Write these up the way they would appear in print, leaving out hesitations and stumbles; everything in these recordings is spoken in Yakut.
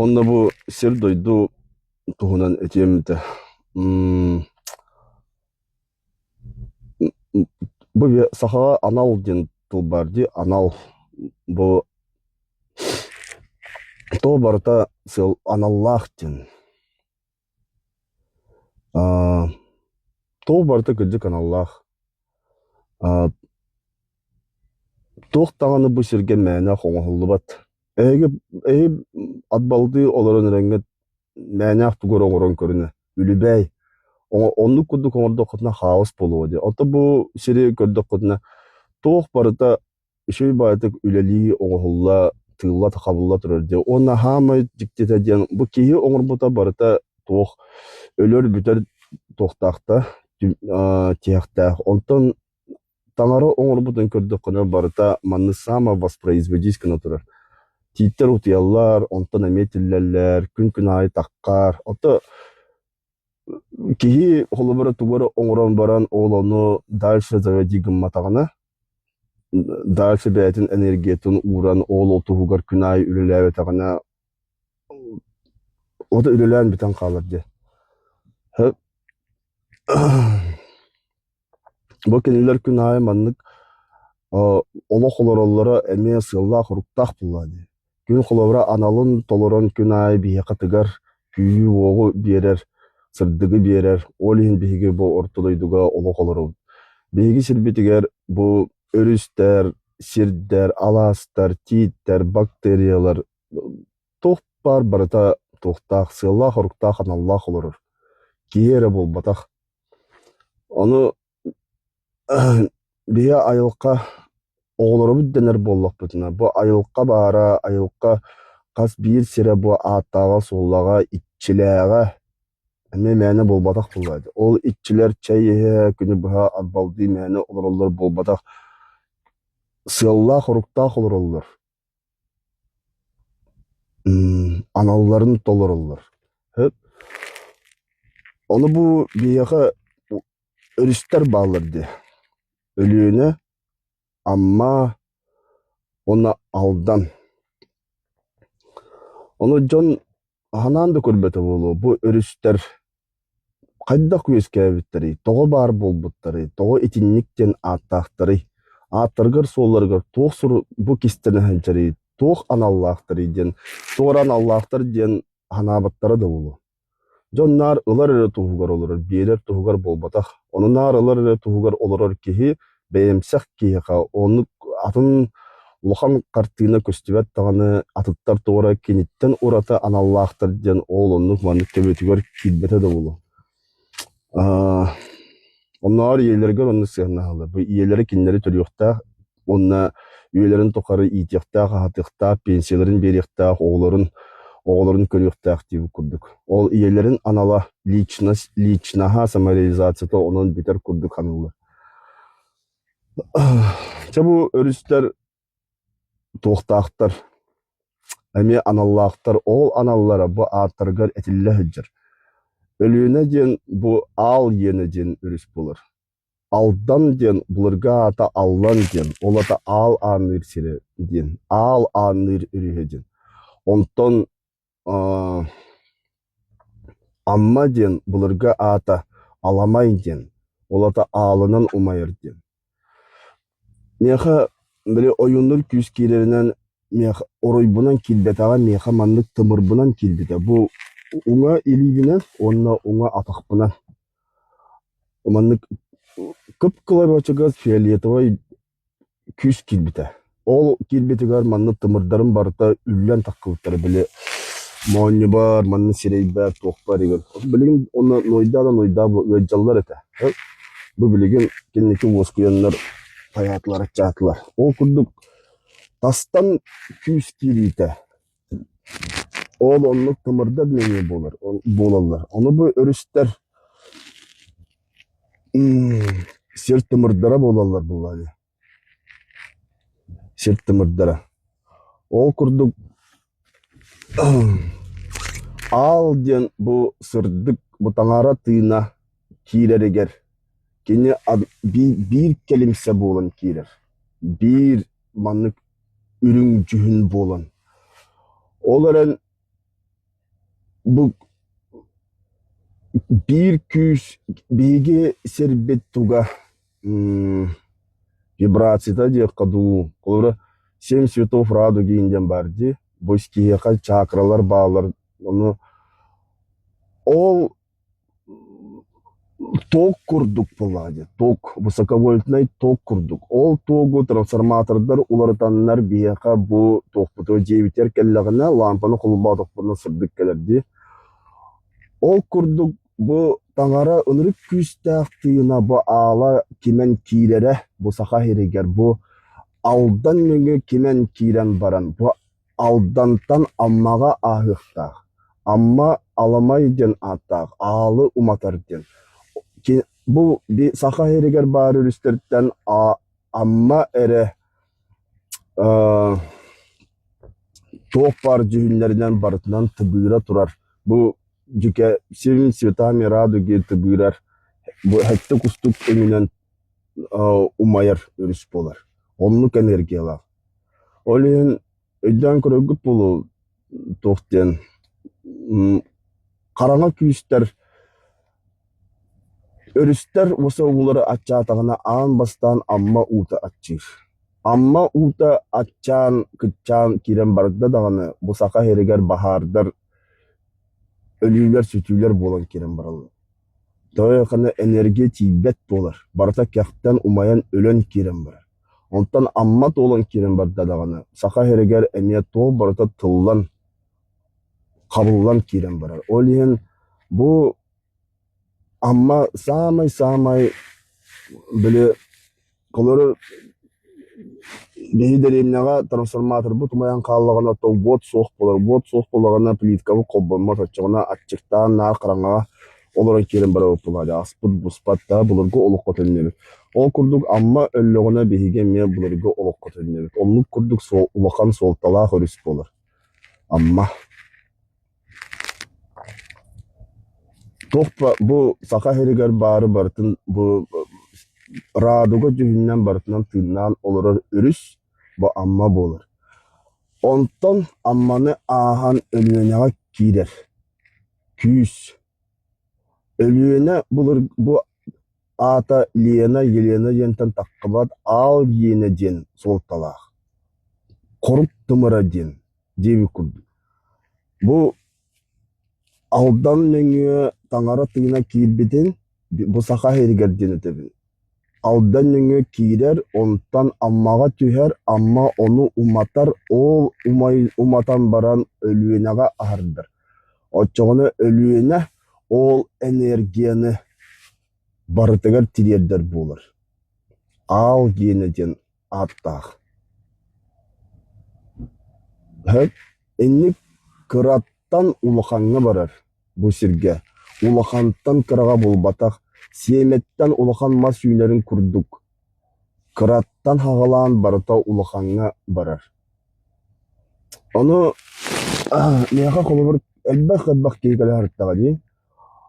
Онно бу сир-дойду туһунан этиэм этэ. Бу сахаҕа анал диэн тыл баар дии, анал. Бу туох барыта сыал аналлаах диэн. Туох барыта кырдьык аналлаах. Туох даҕаны бу сиргэ мээнэ оҥоһуллубат. Эһиги эһи ат-балдыы олорон эрэҥҥит мээнээх тугу эрэ оҥорон көрүнэ, үлүбээй. Оннук курдук оҥордоххутуна хаос буолуо дии. Оттон бу сири көрдөххүтүнэ туох барыта үчүгэй баҕайытык үлэлии, оҥоһулла, тыылла-хабылла турар дии. Уонна саамай дьиктитэ диэн бу киһи оҥорбута барыта туох өлөр-бүтэр туохтаах да тиһэхтээх. Онтон таҥара оҥорбутун көрдөххүнэ барыта манны самовоспроизводить гына турар. Тииттэр утуйаллар, онтон эмиэ тиллэллэр, күн-күн аайы таххар. Ото киһи холобура тугу эрэ оҥорон баран ол ону дальше заводи гымматаҕына дальше бэйэтин энергиятын ууран ол ол туһугар күн аайы үлэлээбэтэҕинэ ото үлэлээн бүтэн хаалар дии. Бу кинилэр күн аайы маннык олох олороллоро эмиэ сыаллаах-соруктаах буоллаҕа дии. Күн холобура аналын толорон күн аайы биһиэхэ тыгар, күүһү-уоҕу биэрэр, сырдыгы биэрэр, ол иһин биһиги бу орто дойдуга олох олоробут. Биһиги сирбитигэр бу өрүстэр, сирдэр, алаастар, тииттэр, бактериялар туох баар барыта туохтаах, сыаллаах-соруктаах, аналлаах олорор. Киһи эрэ буолбатах. Ону биһи айылҕа оҕолоробут дэнэр буоллахпытына, бу айылҕа баара, айылҕа хас биир сирэ бу ааттааҕа-суоллааҕа, иччилээҕэ эмиэ мээнэ буолбатах буолуо этэ. Ол иччилэр чэй иһэ, күнү быһа арбалдыы мээнэ олороллор буолбатах, сыаллаах-соруктаах олороллор. Аналларын толороллор. Ону бу биһиэхэ өрүстэр бааллар дии: Өлүөнэ, Амма уонна Алдан. Ону дьон Анаан да көрбөтө буолуо, бу өрүстэр хайдах үөскээбиттэрий, тоҕо баар буолбуттарый, тоҕо итинник диэн ааттаахтарый, ааттарыгар-суолларыгар туох сурук бу кистэнэ сылдьарый, туох аналлаахтарый диэн, туох эрэ аналлаахтар диэн санаабаттара да буолуо. Дьон наар ылар эрэ туһугар олорор, биэрэр туһугар буолбатах. Ону наар ылар эрэ туһугар олорор киһи бэйэмсэх киһиэхэ оннук атын улахан хартыына көстүбэт даҕаны, атыттар тоҕо эрэ киниттэн ураты аналлаахтар диэн ол оннук маннык төбөтүгэр киирбэтэ да буолуо. Оннооҕор ийэлэригэр оннук сыһыаннаһаллар. Бу ийэлэрэ кинилэри төрүөхтээх уонна үйэлэрин тухары иитиэхтээх, аһатыахтаах, пенсияларын биэриэхтээх, оҕолорун оҕолорун көрүөхтээх диэбит курдук. Ол ийэлэрин анала личность, личноһа, самореализацията онон бүтэр курдук саныыллар. Чэ бу өрүстэр туохтаахтар, эмиэ аналлаахтар, ол аналлара бу ааттарыгар этиллэ сылдьар. Өлүөнэ диэн бу Аал Иэнэ диэн өрүс буолар. Алдан диэн былыргы аата Аллан диэн, ол аата Аал Аанныыр сирэ диэн, Аал Аанныыр өрүһэ диэн. Онтон Амма диэн былыргы аата Аламай диэн, ол аата Аалынан умайар диэн. Миэхэ били ойууннуур күүс киирэринэн миэхэ оройбунан киирбэтэҕэ, миэхэ маннык тымырбынан киирбитэ. Бу уҥа илиибинэн уонна уҥа атахпынан. Маннык кып-кылабачыгас фиолетовай күүс киирбитэ. Ол киирбитигэр манна тымырдарым барыта үллэн таххыбыттара били моонньубар, манна сирэйбэр, туохпар игин. Билигин онно нуойдаа да нуойдаа ыалдьаллар этэ. Бу билигин кэнники уоскуйаннар хайаатылар, аччаатылар. Ол курдук тастан күүс киириитэ Ол оннук тымырдар нөҥүө буолар буолаллар. Ону бу өрүстэр сир тымырдара буолаллар буоллаҕа дии. Сир тымырдара. Ол курдук аал диэн бу сырдык, бу таҥара тыына киирэригэр кини биир кэлимсэ буолан киирэр. Биир маннык үрүҥ дьүһүн буолан. Ол эрэн. Бу биир күүс биһиги сирбит туга вибрацията диэххэ дуу, холобура семь цветов радуги диэн баар дии, бу киһиэхэ чакралар бааллар, ону ол Ток курдук буоллаҕа дии, ток, высоковольтнай ток курдук. Ол тогу трансформатордар уларытаннар биһиэхэ бу туохпутугар дьиэбитигэр кэллэҕинэ лаампаны холбоотохпутуна сырдык кэлэр дии. Ол курдук бу таҥара ынырык күүстээх тыына бу аала кимэн киирэрэ бу Саха сиригэр бу Алдан нөҥүө кимэн киирэн баран бу Алдантан Аммаҕа ааһыахтаах, Амма Аламай диэн ааттаах аалы уматар диэн. Бу Саха сиригэр баар өрүстэртэн Амма эрэ туох баар дьүһүннэринэн барытынан тыбыыра турар. Бу дьүкэ семь цветами радуги тыбыырар бу сэттэ кустук өҥүнэн умайар өрүс буолар. Оннук энергиялаах. Ол иһин өйдөөн көрөргүт буолуо туох диэн хараҥа күүстэр өрүстэр уоса уулара аччаатаҕына аан бастаан Амма уута аччыыр. Амма уута аччаан, кыччаан киирэн барда даҕаны бу Саха сиригэр баһаардар, өлүүлэр-сүтүүлэр буолан киирэн бараллар. Тоҕо ханна энергия тиийбэт буолар, барыта кэхтэн, умайан, өлөн киирэн барар. Онтон Амма туолан киирэн барда даҕаны, Саха сиригэр эмиэ туох барыта тыллан, хабыллан киирэн барар. Ол иһин бу Амма саамай-саамай били Холобур, биһи дэриэбинэҕэ трансформаторбыт умайан хааллаҕына, то уот суох буолар, уот суох буоллаҕына плиткабыт холбоммот, оччоҕуна аччыктаан наар хараҥаҕа олорон киирэн барабыт буолааччы, аспыт буспат да былыргы олоххо төннөбүт. Ол курдук Амма өллөҕүнэ биһиги эмиэ былыргы олоххо төннөбүт. Оннук курдук суол улахан суолталаах өрүс буолар Амма. Туох да бу Саха сиригэр баары барытын бу радуга дьүһүнүнэн барытынан тыыннаан олорор өрүс бу Амма буолар. Онтон Амманы ааһан Өлүөнэҕэ киирэр күүс. Өлүөнэ былыр бу аата Лена, Елена диэнтэн таххыбат Аал Иэнэ диэн суолталаах. Хорук тымыра диэн диэбит курдук. Бу Алдан нөҥүө таҥара тыына киирбитин бу Саха сиригэр диэн этэбин. Алдан нөҥүө киирэр, онтон Аммаҕа түһэр, Амма ону уматар, ол умай уматан баран Өлүөнэҕэ аһардар. Оччоҕуна Өлүөнэ ол энергияны барытыгар тириэрдэр буолар. Аал гиэнэ диэн ааттаах. Сөп. Инник кыраттан улахаҥҥа барар бу сиргэ. Улахантан кыраҕа буолбатах, сиэмэттэн улахан мас үүнэрин курдук, кыраттан хаҕалаан барыта улахаҥҥа барар. Ону миэхэ холобур элбэх-элбэх киһи кэлэ сырыттаҕа дии.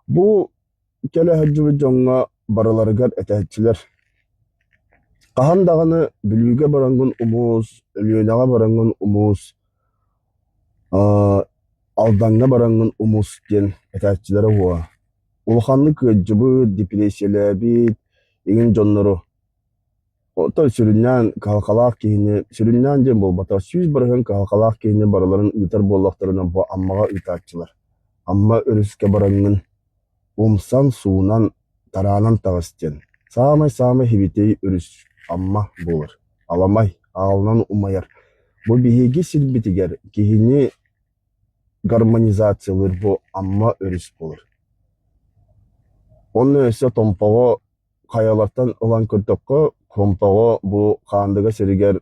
Бу Кэлэ сылдьыбыт дьоҥҥо барыларыгар этээччилэр: «Хаһан даҕаны Бүлүүгэ бараҥҥын умус, Өлүөнэҕэ бараҥҥын умус, Алдаҥҥа бараҥҥын умус» диэн этээччилэрэ уһуо. Улаханнык ыалдьыбыт, депрессиялээбит игин дьоннору Оттон сүрүннээн кыһалҕалаах киһини, сүрүннээн диэн буолбатах, 100% кыһалҕалаах киһини барыларын ыытар буоллахтарына бу Аммаҕа ыытааччылар. Амма өрүскэ бараҥҥын умсан, суунан, тараанан таҕыс диэн. Саамай-саамай сибитиэй өрүс Амма буолар. Аламай, аалынан умайар. Бу биһиги сирбитигэр киһини гармонизациялыыр бу Амма өрүс буолар. Онно өссө Томпоҕо Хайалартан ылан көрдөххө, Хомпоҕо бу Хаандыга сиригэр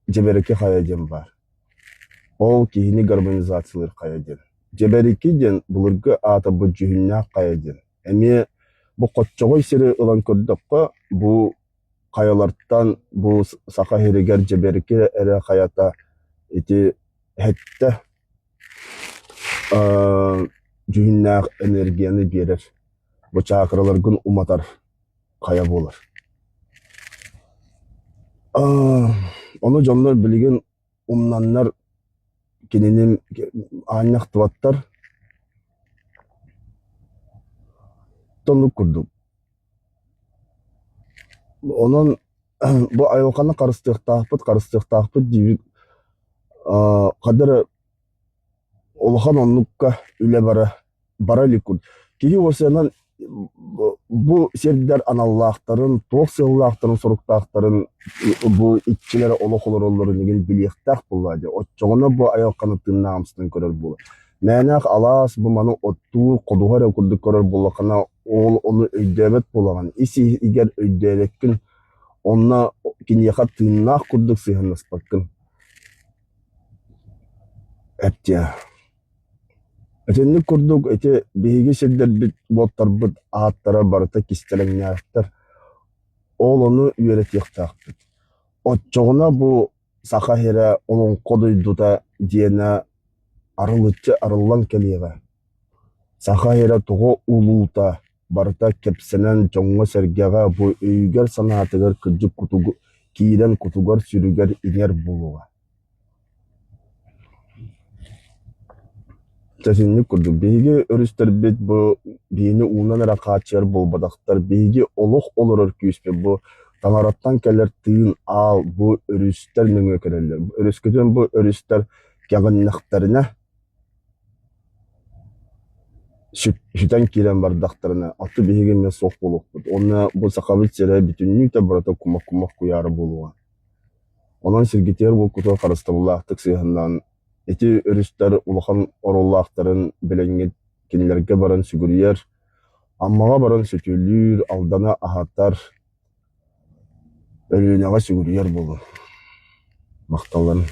Дьэбэрики хайа диэн баар. Ол киһини гармонизациялыыр хайа диэн. Дьэбэрики диэн былыргы аата бу дьүһүннээх хайа диэн. Эмиэ бу хоччоҕой сири ылан көрдөххө, бу хайалартан бу Саха сиригэр Дьэбэрики эрэ хайата ити сэттэ дьүһүннээх энергияны биэрэр. Бу чаакыраларгын уматар хайа буолар. Ону дьоннор билигин умнаннар кинини аанньа ахтыбаттар. Оннук курдук. Онон бу айылҕаны харыстыахтаахпыт, харыстыахтаахпыт диибит ханна эрэ улахан оннукка үлэ бара бара илик курдук. Киһи уопсайынан бу сирдэр аналлаахтарын, туох сыаллаахтарын-соруктаахтарын бу иччилэрэ олох олороллорун игин билиэхтээх буоллаҕа дии. Оччоҕуна бу айылҕаны тыыннаах көрөр буолар. Мээнэх алаас бу маны оттуур, ходуһа эрэ курдук көрөр буоллаххына, ол ону өйдөөбөт буолаҕын, ис-иһигэр өйдөөбөккүн, онно киниэхэ тыыннаах курдук сыһыаннаспаккын. Эптиэ. Итинник курдук ити биһиги сирдэрбит, уоттарбыт ааттара барыта кистэлэҥнээхтэр. Ол ону үөрэтиэхтээхпит. Оччоҕуна бу Саха сирэ олоҥхо дойдута диэнэ арылыччы арыллан кэлиэҕэ. Саха сирэ тоҕо улуута барыта кэпсэнэн дьоҥҥо-сэргэҕэ бу өйүгэр-санаатыгар кырдьык кутугу киирэн кутугар-сүрүгэр иҥэр буолуоҕа. Чэ итинник курдук биһиги өрүстэрбит бу биһини уунан эрэ хааччыйар буолбатахтар, биһиги олох олорор күүспүт бу таҥараттан кэлэр тыын аал бу өрүстэр нөҥүө кэлэллэр. Өрүскүтүн бу өрүстэр кэҕиннэхтэринэ сүтэн киирэн бардахтарына аты биһиги эмиэ суох буолуохпут уонна бу Сахабыт сирэ бүтүннүүтэ барыта кумах-кумах куйаара буолуоҕа. Онон сиргитигэр буолкутугар харыстабыллаахтык сыһыаннаан ити өрүстэр улахан оруоллаахтарын билэҥҥит кинилэргэ баран сүгүрүйэр, Аммаҕа баран сөтүөлүүр, Алданы аһатар, Өлүөнэҕэ сүгүрүйэр буолуҥ. Махталларын.